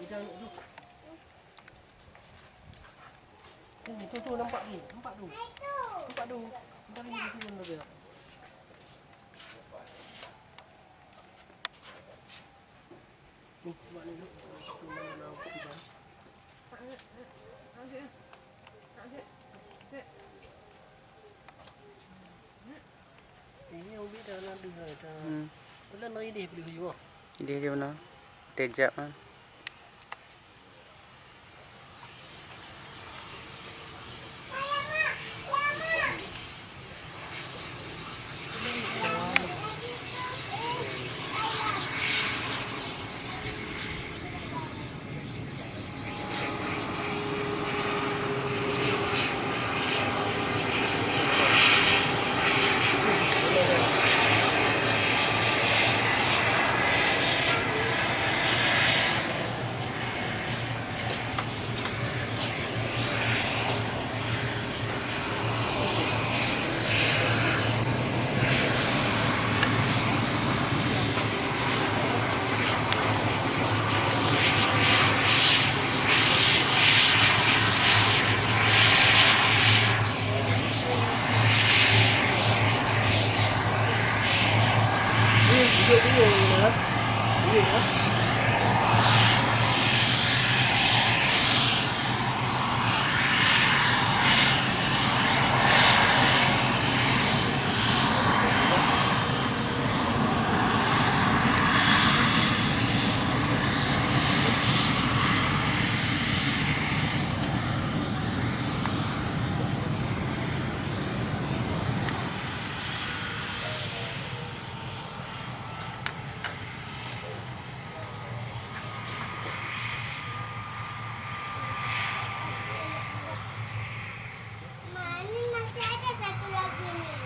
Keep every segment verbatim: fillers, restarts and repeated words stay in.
Kita aneuk tu. Tu, tu, tu, nampak tu. Nampak tu. Nampak tu. Nampak tu, tu, tu, tu. Ni, sebab ni, tu, tu, mana nak aku tiba. Ini ubi dah nak deh dah. Hmm. Udah nak idih beli huyu. Idih je mana? Tejak kan. Ma, ini masih ada satu lagi nih.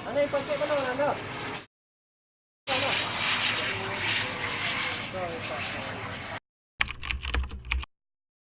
Ana pakai mana, Ana?